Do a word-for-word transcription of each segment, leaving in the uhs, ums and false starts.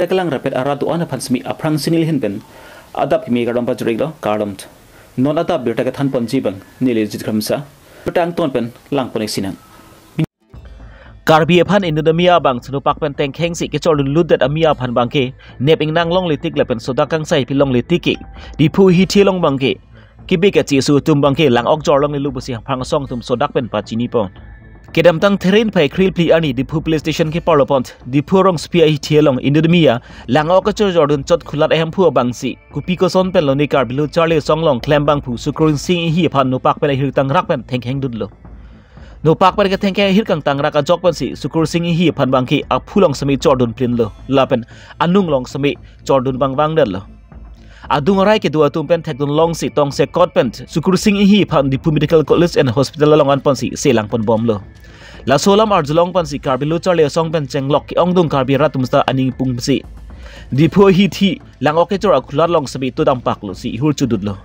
Kelang rapet arat do-an aphan semi aphrangsi neli ahin pen adap kimi kardom pajirlo, kardom. Non adap birta kethan ponji abang neli Jit Kramsa. Birta angton pen lang pon-ik sinang. Karbi aphan inut amia abang si nopak pen tengkheng si kechordun lutdet amia aphan abangke nep ingnang longle tik lapen sodak kangsai pi longle tik ke Diphu hithi along abangke kebe keche aso atum abangke lang-ok jor longlelo pusi aphrang asong atum sodak pen pachini pon. Kedamtang Therin phai kre-phli arni Diphu Police Station keparlo pon Diphu rongsopi ahithi along inut amia lang-ok kachojordun chot khulat ahemphu abang si kopi koson pen lone Karbi Lo Charli Asong along klem abangphu Sukur Sing Enghi aphan nopak pen ahirtang rak pen tengkheng dunlo. Nopak pen ketengkheng ahirtang rak ajok pensi Sukur Sing Enghi aphan abangke aphu along semi chordun plinlo lapen anung along semi chordun bang vangdetlo. Adung arai kedo atum pen thekdun longsi tongsekot pen Sukur Sing Enghi aphan Diphu Medical College and Hospital along an ponsi selang ponbomlo. Laso alam arjulong pensi Karbi Lo Charli Asong pen chenglok ke-ongdung Karbi rat atum ta aning pungsi Diphu hithi lang-ok kechor akhulat along semi to dampaklo si ihur chudutlo.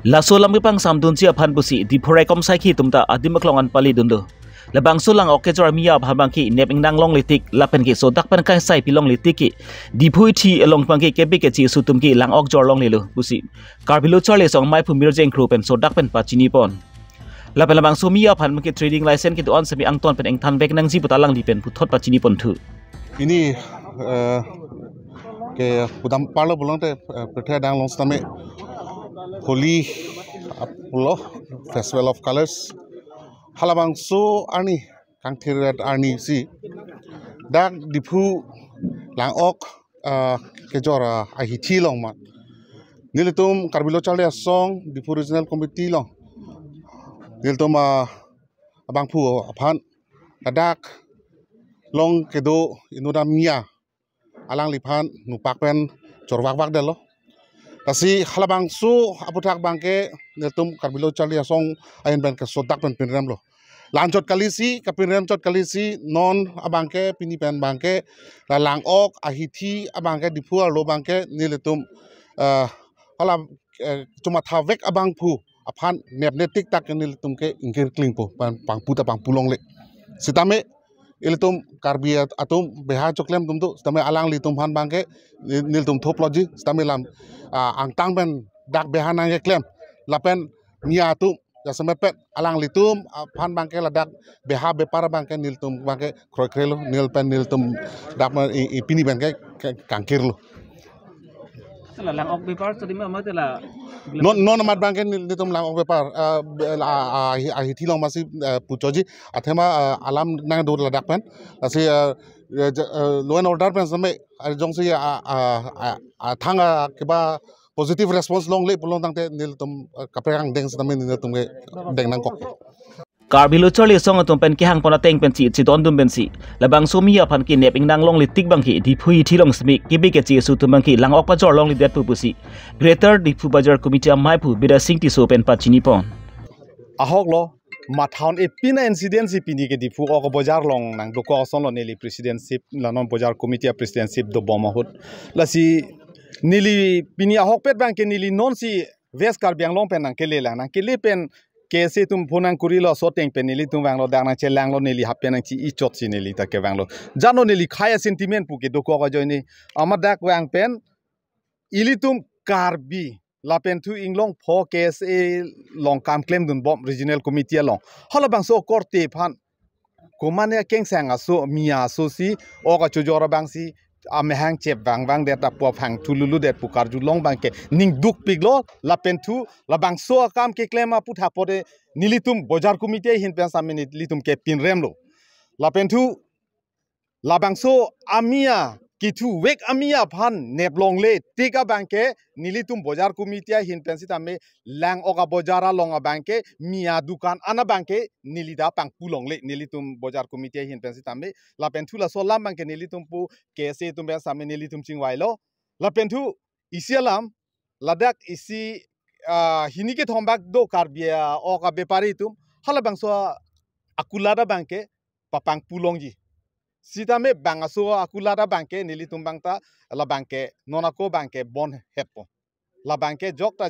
Laso alam kepangsamdunji aphan pusi Diphu raikom saikhi atum ta adim aklong an palidunlo. Labangso lang-ok kechor amia aphan abangke nep ingnang longle tik lapen ke sodak pen kangsai pi longle tik ke Diphu hithi along abangke kebe keche aso atum ke lang-ok jor longlelo pusi Karbi Lo Charli Asong amaiphu Mirjeng Kro pen sodak pen pachini pon. Lapen labangso amia aphan abangke trading license kedo-an semi angton pen ingthan vek nangji puta alangli pen puthot pachini ponthu. Pini, eh, ke pudam parlo pulote, eh, pirthe adang along sitame Holi aplo, Festival of Colors. Halabangso arni kangthir arni si dak Diphu lang-ok, ah, kejor, ah, ahithi along ma nelitum Karbi Lo Charli Asong Diphu Regional Committee along nelitum, ah, abangphu aphan ladak along kedo inut amia alangliphan nopak pen chorvakvakdetlo. Lasi halabangso aputhak abangke nelitum Karbi Lo Charli Asong ahin pen ke sodak pen pinremlo. La-an chot kali si, kapinrem chot kali si, non abangke pini pen abangke la lang-ok ahithi abangke Diphu arlo abangke nelitum, eh, hala, eh, chomatha vek abangphu aphan nepne tik tak ke nelitum ke ingkir klingpo, pan pangpu ta pangpu longle. Sitame ilitum Karbi at-, atum beha choklem atum do, sitame alanglitum aphan abangke nel-, nelitum thoploji, sitame lam, ah, angtang pen dak beha nangkeklem lapen mia atum jasemet pen alanglitum aphan abangke ladak beha bepar abangke nelitum abangke kroikrelo, nel pen nelitum dak ma i, i pini pen ke, ke kangkirlo. Sela lang-ok bepar tadi ma, ma tela non, non amat abangke nel-, nelitum lang-ok bepar, ah, be-, la, ah, ah, hi, ah, hithi along masi, ah, puchoji, athema, ah, alam nangdo ladak pen. Lasi, ah, eh, ja-, eh, law and order pen sitame, ah, jongsi, ah, ah, ah, ah, thang, ah, keba positive response longle pulo tangte nelitum, eh, kaprek angdeng sitame nelitum ke deng nangkok. Karbi Lo Charli Asong atum pen kehang pon ateng pensi chidondun pensi labangso amia aphan ke nep ingnang longle tik abangke Diphu hithi along semi kebe keche aso atum abangke lang-ok pajor longledet pu pusi Greater Diphu Bazar Committee amaiphu Bidya Sing Tisso pen pachini pon. Ahoklo, mathaun epina incident si pini ke Diphu ok bojar along nangdokok asonlo neli presidentship, la non bojar committee a presidentship dobom ahut. Lasi neli pini ahokpet abangke neli nonsi West Karbi Anglong pen nangkele lang, nangkele pen K S A atum phone nangkurilo, so ateng pen nelitum vanglo, dak nangchelanglo, neli happen nangchi-i chotsi neli ta kevanglo. Jano neli khei a-sentiment pu kedokok ajoine. Amat dak vang pen ilitum Karbi lapen thu inglong pho K S A along kam klemdunbom regional committee along. Halabangso korte aphan komatne akengsang aso, mia aso si, ok achojor abang si, amahang chep vangvangdet, apu aphang thu luludet pu karjulong abangke ning dukpiklo, lapen thu labangso akam keklem aputhak pute nelitum bojar committee ahin pen sitame nelitum ke pinremlo. Lapen thu labangso amia, kethuvek amia aphan nep longle tik abangke nelitum bojar committee ahin pen sitame lang-ok abojar along abangke mia dukan an abangke neli ta pangpu longle, nelitum bojar committee ahin pen sitame. Lapen thu laso alam abangke nelitum pu K S A atum pen sitame nelitum chingvailo. Lapen thu isi alam, ladak isi, ah, hini kethom bak do Karbi, ah, ok abepari atum, halabangso akulat abangke papangpu longji. Sitame bang aso akulat abangke nelitum abang ta labangke non ako abangke bon hetpo. Labangke jok ta,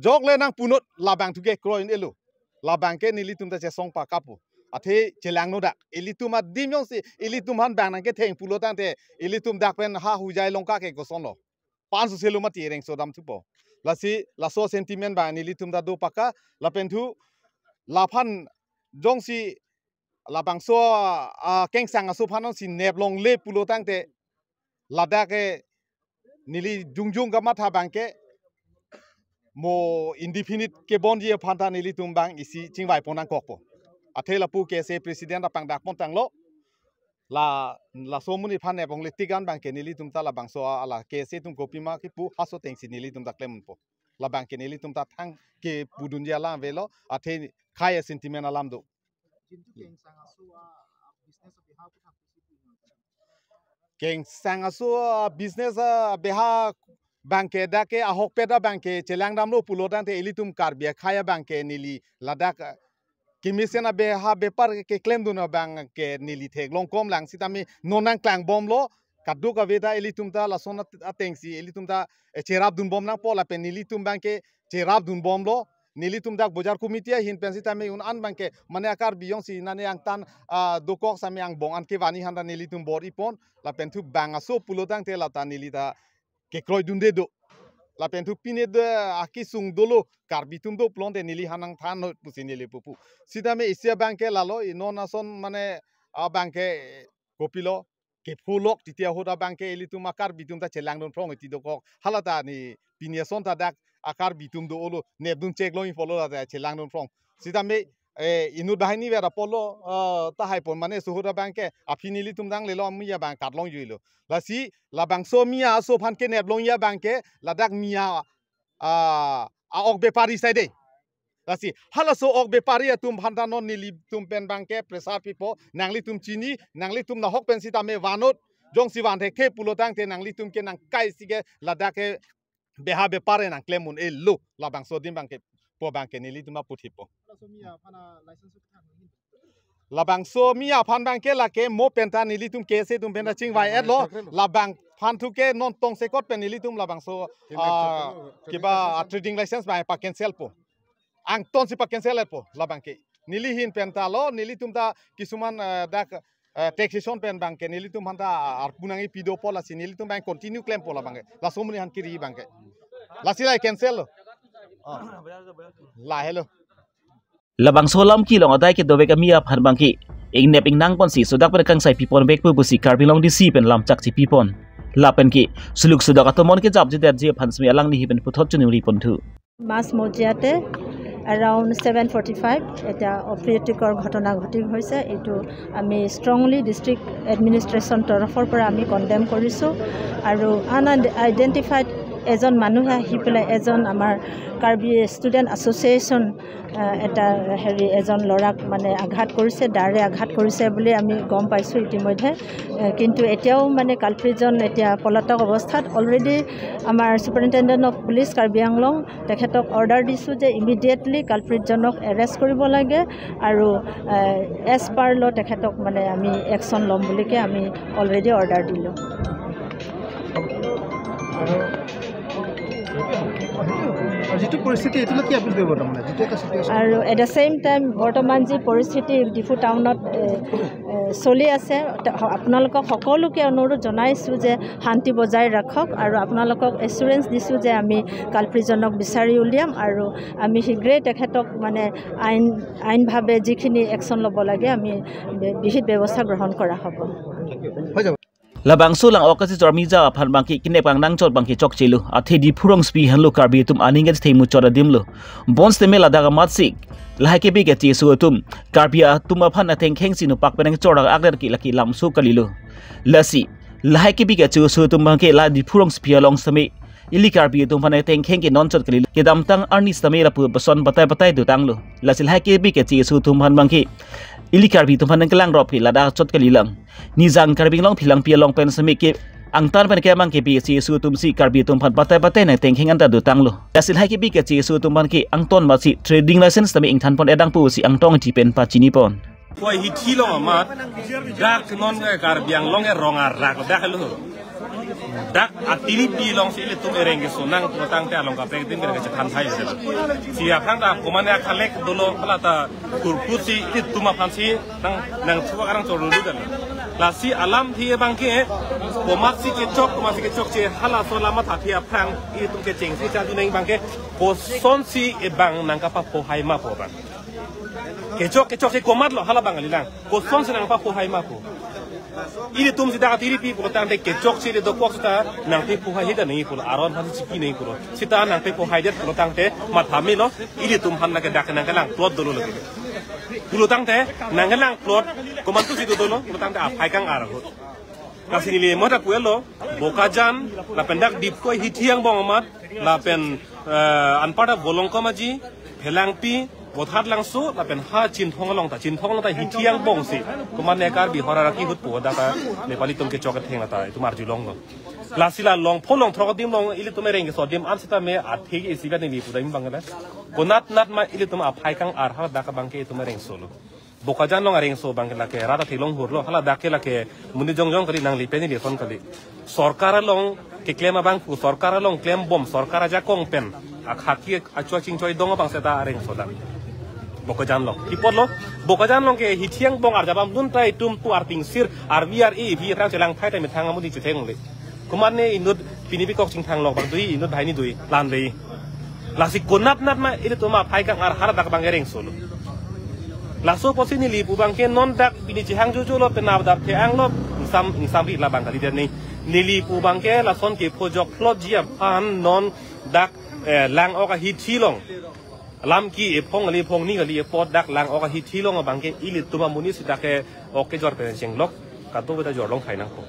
jok le nangpunot labang thu ke kroi un-elo. Labangke nelitum ta chesong pakappo. Athe chelangno dak. Ilitum adim jongsi ilitum aphan bang nangketheng pulo tangte ilitum dak pen ha Hojai Longka ke kosonlo. Pansu selu mati rengso dam thupo. Lasi laso sentiment bang nelitum ta do paka lapen thu laphan jongsi labangso, ah, Kengsang aso aphan jongsi neplongle pulo tangte ladak ke neli jongjong kamatha bang ke mo indefinite kebonji aphan ta nelitum bang isi chingvai pon nangkokpo. Athe lapu K S A president apang dak pon tanglo. La laso amonit aphan neplongle tik an bang ke nelitum ta labangso a-, ala K S A atum kopima kipu halaso atengsi nelitum ta klempo. Labang ke nelitum ta thang kepudunji alam avelo, athe khei a-sentiment alam do. Jintu Kengsang aso a, a business abeha aphuthak pusi pu ma. Kengsang aso a business abeha bang ke dak ke ahokpet abang ke chelangdamlo pulo tangte ilitum Karbi akhei abang ke neli ladak, ah, kemesen abeha bepar keklemdun abang ke neli theklong komlang sitame non nangklangbomlo kadokave ta ilitum ta lason at-, atengsi ilitum ta, eh, cherapdunbom nangpo lapen nelitum bang ke cherapdunbomlo. Nelitum dak bojar committee ahin pen sitame un an bang ke mane a-Karbi jongsi nane angtan, ah, dokok sitame angbong an kevan-i aphan ta nelitum bor-i pon lapen thu bang aso pulo tangte lata neli ta kekroidunde do. Lapen thu pine de akesung dolo Karbi atum do pulote neli aphan nangthan noi pusi neli pupo. Sitame isi abang ke lalo non ason mane abang ke kopilo kepholok titi ahut abang ke ilitum a-Karbi atum ta chelangdun phrong iti dokok. Hala ta ne pine ason ta dak a-Karbi atum do-olo nepdun cheklongji pulo lata chelangdun phrong. Sitame, eh, inut banghini vera pulo, eh, tahai pon mane suhut abang ke aphi nelitum danglelo mi abang katlongjuilo. Lasi labangso mi aso aphan ke neplongji abang ke ladak mi a, ah, a-ok bepari saide. Lasi halaso ok bepari atum aphan ta non nelitum pen bang ke pressure pipo, nanglitum chini, nanglitum nahok pen sitame vannon, jongsi van thekthe pulo tangte nanglitum ke nangkaisi ke ladak ke beha bepar nangklem un-elo labangso adim bang ke po bang ke nelitum aputhipo. Labangso mi aphan bang ke lake mo pen ta nelitum K S A atum pen ta chingvai-etlo, labang aphan thu ke non tongsekot pen nelitum labangso, ah, kiba, ah, trading license bang pa-cancel po. Angtonsi pa-cancel-etpo labang ke. Neli ahin pen ta lo, nelitum ta kisuman, eh, dak, eh, taxation pen bang ke nelitum aphan ta arpu nangkepi dopo lasi nelitum bang continue klempo labang ke. Laso amonit aphan kiri bang ke. Lasi lahai cancel lo. Oh. Lahelo. Labangso alam kelong adai kedovek ami aphan bang ke ingnep ingnang ponsi sodak pen kangsai pipon vekpo pusi Karbi Anglong D C pen lamchak chepipon. Lapen ke suluk sodak atomon kejapjedetji aphan semi alangli ahin pen puthot choningri ponthu. মাছ মজিয়াতে around seven forty five এতিয়া অপ্ৰীতিকৰ ঘটনা ঘটি হৈছে। এইটো আমি strongly district administration তৰফৰ পৰা আমি কণ্ডেম কৰিছোঁ। আৰু আন আইডেণ্টিফাইড এজন মানুহে আহি পেলাই এজন আমাৰ কাৰ্বি ষ্টুডেণ্ট এছ'চিয়েশ্যন, আহ, এটা হেৰি এজন ল'ৰাক মানে আঘাত কৰিছে, দাৰে আঘাত কৰিছে বুলি আমি গম পাইছোঁ ইতিমধ্যে। আহ, কিন্তু এতিয়াও মানে কালপ্ৰিটজন এতিয়া পলাতক অৱস্থাত। অলৰেডি আমাৰ ছুপাৰিণ্টেণ্ডেণ্ট অফ পুলিচ কাৰ্বি আংলং তেখেতক অৰ্ডাৰ দিছোঁ যে ইমিডিয়েটলি কালপ্ৰিটজনক এৰেষ্ট কৰিব লাগে আৰু, আহ, এজ পাৰ ল' তেখেতক মানে আমি একশ্যন ল'ম বুলিকে আমি অলৰেডি অৰ্ডাৰ দিলোঁ। আৰু যিটো পৰিস্থিতি, এইটোলৈ কি আপিল কৰিব তাৰমানে? যিটো এটা চিটুৱেশ্যন। আৰু এট দ্য ছেইম টাইম বৰ্তমান যি পৰিস্থিতি ডিফু টাউনত, এ, এ, চলি আছে, তে-, আপোনালোকক সকলোকে অনুৰোধ জনাইছোঁ যে শান্তি বজাই ৰাখক আৰু আপোনালোকক এচুৰেঞ্চ দিছোঁ যে আমি কালপ্ৰিটজনক বিচাৰি উলিয়াম আৰু আমি শীঘ্ৰেই তেখেতক মানে আইন, আইনভাৱে যিখিনি একশ্যন ল'ব লাগে আমি বে-, বিহিত ব্যৱস্থা গ্ৰহণ কৰা হ'ব। হৈ যাব। Labangso lang-ok kachechor amija aphan bang ke kinep kangnang chot bang ke chokchelo. Athe Diphu rongsopi henlo Karbi atum aning kachetheng muchot adim lo. Bonsitame ladak amat si lahai kebi kacheso atum Karbi atum aphan atengkheng si nopak penang chor ak der ke lake lamso kalilo. Lasi lahai kebi kacheso atum bang ke la Diphu rongsopi along sitame ili Karbi atum aphan atengkheng ke non chot kalilo. Kedamtang arni sitame lapu ason batai batai dotanglo. Lasi lahai kebi kacheso atum aphan bang ke ili Karbi atum aphan nangkelangrop ke ladak chot kalilang. Nijang Karbi Anglong Philangpi along pen sitame ke angtan pen ke amang kebi kacheso atum si Karbi atum aphan batai batai nangtengkheng anta dotanglo. Lasi lahai kebi kacheso atum aphan ke angton amat si trading license tame ingthan pon-et nangpo si Angtong Ingti pen pachinipon. Koi hithi along amat, dak non ke Karbi Anglong ke rong arak dak lo. Dak atiripi alongsi ilitum ereng keso nang pulotangte along kaprek adim kere kachethan thai. Si aphrang ta komatne akhalek dolo hala ta kurput si ilitum aphan si nang nangthu arang chorlu dolo. Lasi alamthe abangke komatsi kechok, komatsi kechokche halaso alam athe aphrang ilitum kechengsi charju nang abangke kosonsi ebang nangkapaphohai ma pu abang. Kechok kechokche komatlo hala abang kalilang. Kosonsi nangpaphohai ma pu. Ilitum sita atiripi pulotangte kechokche ili dokok sita nangpaphohai hita nangji pulo, aron aphan si chipi nangji pulo. Sita nangpaphohaidet pulotangte matha melo, ilitum aphan lake dak nangkelang plot dolo lake. Pulotangte nangkelang plot komantusi dodolo pulotangte aphai kang-ar ahut. Lasi neli mo ta puelo, Bokajan, lapen dak Diphu hithi angbong amat, lapen eh, anparta Volongkom Aji, Phelangpi, Bothatlangso, lapen ha Chinthong along ta, Chinthong along ta hithi angbong si. Komatne Karbi hor arak ahut pu dak ta Nepali atum kechok ketheng ta itum arjulonglo. Lasi la longpho longthrok adim along ilitum ereng keso adim an sitame athe ke isi pen neli pudam abang kali. Konatnat ma ilitum aphai kang-ar hala dak abangke itum ereng solo. Bokajan along areng so abangke lake rat athek along hurlo, hala dak ke lake monit jongjong kali, nangli pen ili son kali. Sorkar along keklem abang pu, sorkar along klembom, sorkar ajakong pen akhaki achua chingchoi dong abang seta areng so dak. Bokajan along. Pi apotlo, Bokajan along ke hithi angbong arjabam dun ta itum pu artingsir, arvi ar-e, vi rang chelang phai ta methang amonit chetheng le. Komatne inut pini bikok chingthang lok bang dui, inut banghini dui, lan dei. Lasi konatnat ma ilitum aphai kang-ar hala dak abang ereng solo. Laso apotsi neli pu abangke non dak pini chehang jojo lo, penap dap the-ang lo, ingsam ingsam ri la abang kalidet neli. Neli pu abangke lason kepho jokphlotji aphan non dak eh, Lang-ok ahithi along. Lam ke ephong kali, ephong ni kali, epot dak Lang-ok ahithi along abangke ilitum amonit sita ke ok kejor pen chenglok, kadokave ta jorlong khai nangpo.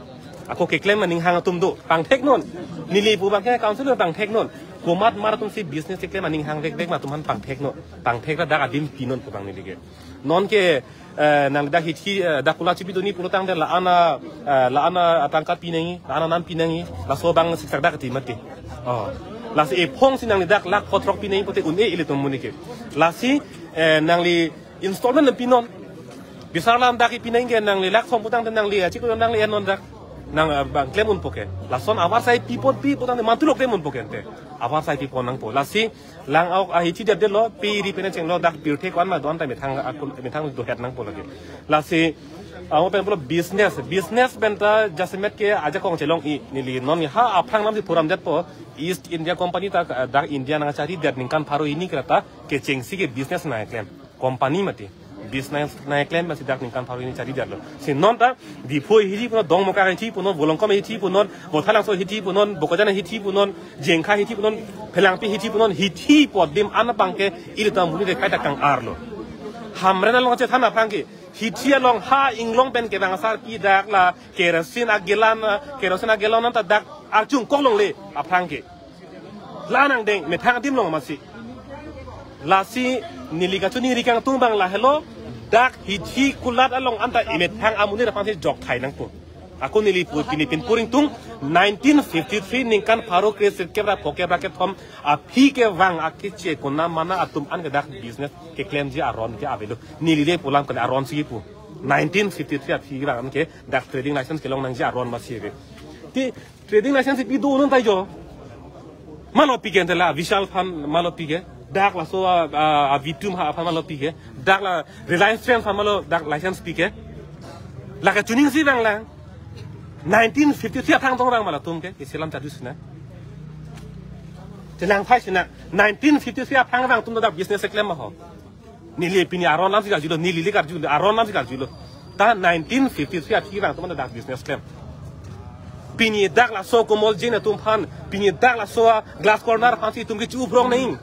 Ako keklem aning hang atum do, pangthek non. Neli pu abangke council pangthek non. Komat mar atum si business keklem aning hang vekvek ma atum aphan pangthek non. Pangthek ra dak adim pi non pu abang neli ke. Non ke eh, nang dak hithi, eh, dak kula chipi doni pulotangte la-an a, eh, la-an a atangka pi nangji, la-an anam pi nangji, laso abang siksak dak ti mati. Oh. Lasi ephong si nangli dak lakh phothrok pi nangji pute un-e ilitum amonit ke. Lasi eh, nangli installment pi non. Bisar alam dak pi nangji ke nangli lakh som putangte nangli achiklo nangli en non dak. Nang eh, abang klem unpo ke. Lason avarsai pi apot pi putangte mantulo klem unpo ke ante. Avarsai pi pon nangpo. Lasi Lang-ok ahithi det det lo, pi ri pen chenglo dak pirthe ko-an ma do-an ta methang akun, methang dohet nangpo lake. Lasi amo pen pulo business, business pen ta jasemet ke ajakong chelong-i, neli non ha aphrang namsi phuramdetpo, East India Company ta, eh, dak India nangcharidet ningkan pharo hini kre ta kechengsi ke business nangklem. Company mati. Business nangklem masi dak ningkan pharo hini charidet lo. Si non ta Diphu hithi pu non, Dongmukak hithi pu non, Volongkom hithi pu non, Bothatlangso hithi pu non, Bokajan hithi pu non, Jengkha hithi pu non, Phelangpi hithi pu non, hithi apot adim an abangke ilitum amonit ke kaita kang-arlo. Hamren along chethan aphrang ke, hithi along ha inglong pen kevang asarpi dak la kerosene agelan, kerosene agelan anta dak arjung koklongle aphrang ke. La nangdeng methang adim along masi. Lasi neli kachoningri kangtung abang lahelo, dak hithi kulat along anta emethang amonit aphan si jok thai nangpo. Ako neli pu pini pin puring tung nineteen fifty-three ningkan pharo kre sirkep ra phokep ra kethom aphi kevang akeche konamana atum an ke dak business keklemji aron ke avelo. Neli le pu alam kali, aron si pu. Nineteen fifty-three aphi kevang an ke dak trading license kelong nangji aron masi ave. Ti trading license pi do non ta jo. Malo pi ke ante la Vishal aphan malo pi ke. Dak laso a, a, a Vitum ha aphan malo pi ke. Dak la Reliance Trends aphan malo dak license pi ke. Lake chuning si vang lang. Nineteen fifty-three aphrang tong vang ma latum ke. Isi alam charju sinang. Chelang phai sinang. Nineteen fifty-three aphrang vang atum dak business keklem ma ho. Neli pini aron alam si karjulo, neli le karjulo, aron alam si karjulo. Ta nineteen fifty-three aphi vang atum anta dak business klem. Pini dak laso Komol Jain atum aphan, pini dak laso a glass corner aphan si itum ke chu-uprong nang.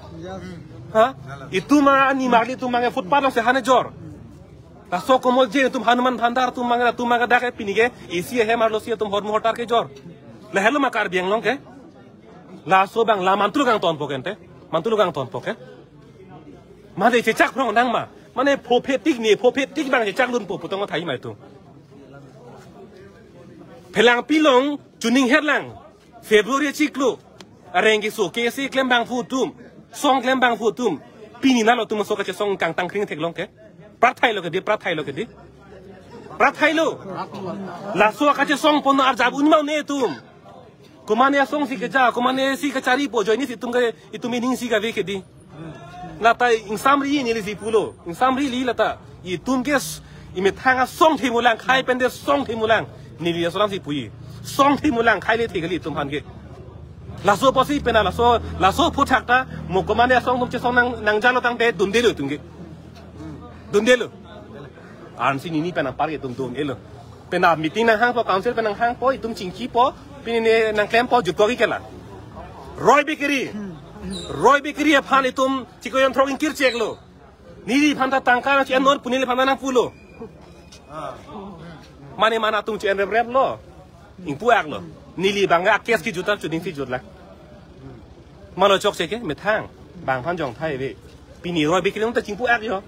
Ha? Itum a ni marli itum abang footpath along si han ejor. Laso Komol Jain atum, Hanuman Bhandar atum abang, atum abang dak ke pini ke isi ahem arlo si atum hormu hotar kejor. Lahelo ma Karbi Anglong ke. Laso abang la mantulo kangtonpo ke ante. Mantulo kangtonpo ke. Mane chechak phrong nang ma. Mane phophe tik ni, phophe tik abang chechak lunpo putong thai ma itum. Phelangpi along chuning herlang. February chiklo. Areng keso, K S A klem abang pu atum. Song klem abang pu atum. Pini nalo atum so kachesong kangtang kring theklong ke. Prathai lo kedi, prathai lo kedi. Prathai lo. Laso akachesong pon arjap unma un-e itum. Komane asong si keja, komane si kacharipo, ajoine si itum ke, itum ining si kave kedi. Lata ingsamri neli si pulo. Ingsamri li lata. Itum ke s-, imethang asong themulang, khai pen de song themulang. Neli laso alam si puji. Song themulang, khai le the kali itum aphan ke. Laso apotsi pena laso, laso aphuthak ta, mo komane asong atum chesong nang, nangjalo tangte dundelo itum ke. Dundelo. Ansi nini pen apar ke itum dundelo. Pena meeting nanghangpo, council pen nanghangpo, itum chingkipo, pini ne nangklempo, jutkok-ik ke la. Roy Bakery. Roy Bakery aphan itum chiklo jon throk ingkir cheklo. Neliphan ta tangka nang chi-en non pu neliphan ta nangpulo. Mane mane atum chi-en rep rep lo. Ingpu-ak lo. Neli abang a-case kejut ta chuding si jut la. Malo chokche ke, methang. Bang aphan jong thai ave. Pini Roy Bakery ta chingpu-ak jo.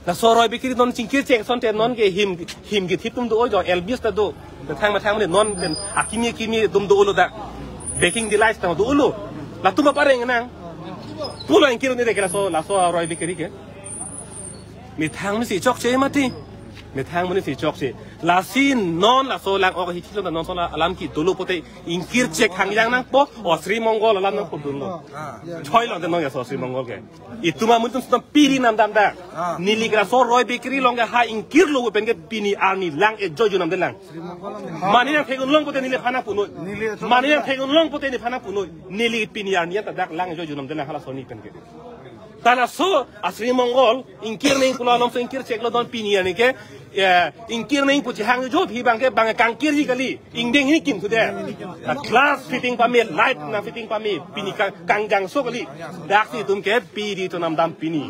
Laso Roy Bakery non chingkir chek asonte non ke him, him kethip atum do jo, Elvis ta do. Methang methang mane non pen akimi akimi atum dolo ta. Baking Delights ta dolo. Latum apareng nang. Pulo ingkir un-e ke laso, laso Roy Bakery ke. Methang mane si chokche mati. Methang mane si chokche. Lasi non laso lang-ok hithi along non laso alam kedo lo pote ingkir chek hangjang nangpo, o Sri Mongol alam nangpudunlo. Choi lo te non ya so Sri Mongol ke. Itum amonit atum sita piri namdam dak. Neli ke laso Roy Bakery along ke ha ingkir lo pen ke pini arni lang-e joijui namdelang. Mane nangthek-un long pote neliphan nangpunoi. Mane nangthek-un long pote neliphan nangpunoi. Neli pini arni ta dak lang-e joijui namdelang hala soni pen ke. Ta laso a Sri Mongol ingkir nangji pulo, along so ingkir cheklo, non pini arni ke, eh, ingkir nangji pu chihang jo aphi abang ke bang kangkirji kali. Ingdeng hini kim sude. Na glass fitting pame, light nangfitting pame, pini kang, kangjangso kali. Daksi itum ke piri to namdam pini.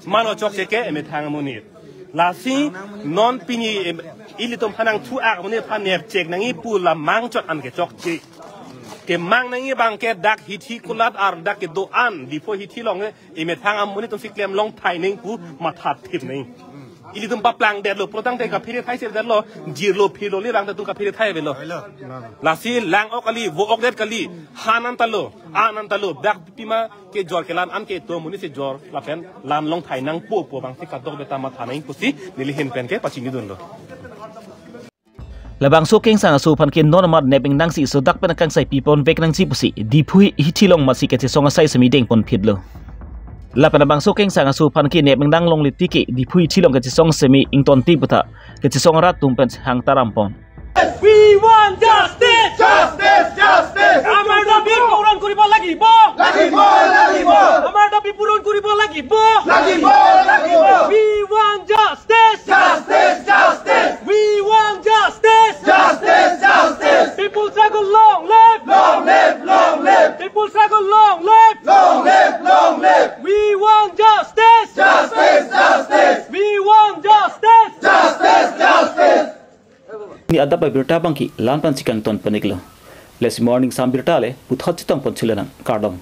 Malo chokche ke, emethang amonit. Lasi non pini, em, ilitum aphan nangthu-ak amonit aphan nepchek nangji pu la mangchot an ke chokche. Kemang nangji abang ke dak hithi kulat ar dak kedo-an Diphu hithi along ke emethang amonit atum si klem long thai nangji pu mathathip nangji. Ilitum paplangdetlo, pulotangte kaphere thai sedetlo, jirlo phirlo le abang ta itum kaphere thai avelo. Lasi lang-ok kali, vo-okdet kali, han an ta lo, an an ta lo, dak pima kejor kelan an ke itum amonit si jor, lapen lan long thai nangpo pu abang si kadokave ta matha nangji pusi, neli ahin pen ke pachinidunlo. Labangso kengsang aso aphan ke non amat nep ingdang si isodak pen kangsai pipon vek nangji pusi Diphu hithi along amatsi kachesong asai semi dengpon phitlo. Lapen labangso kengsang aso aphan ke nep ingdang longle tiki Diphu hithi along kachesong semi ingtonti puta kachesong arat atum pen hang tarampon. We want justice! Justice! Justice! আমাৰ দাবী পূৰণ কৰিব লাগিব! লাগিব! লাগিব! আমাৰ দাবী পূৰণ কৰিব লাগিব! লাগিব! লাগিব! We want justice! Justice! Justice! We want justice! Justice! Justice! People struggle, long live! Long live! Long live! People struggle, long live! Long live! Long live! We want justice! Justice! Justice! We want justice! Justice! Justice! Ni adap abirta abangke la-an pensi kangton pon-iklo. Lasi morning sam birta le puthot chetongpon thulo nang, kardom.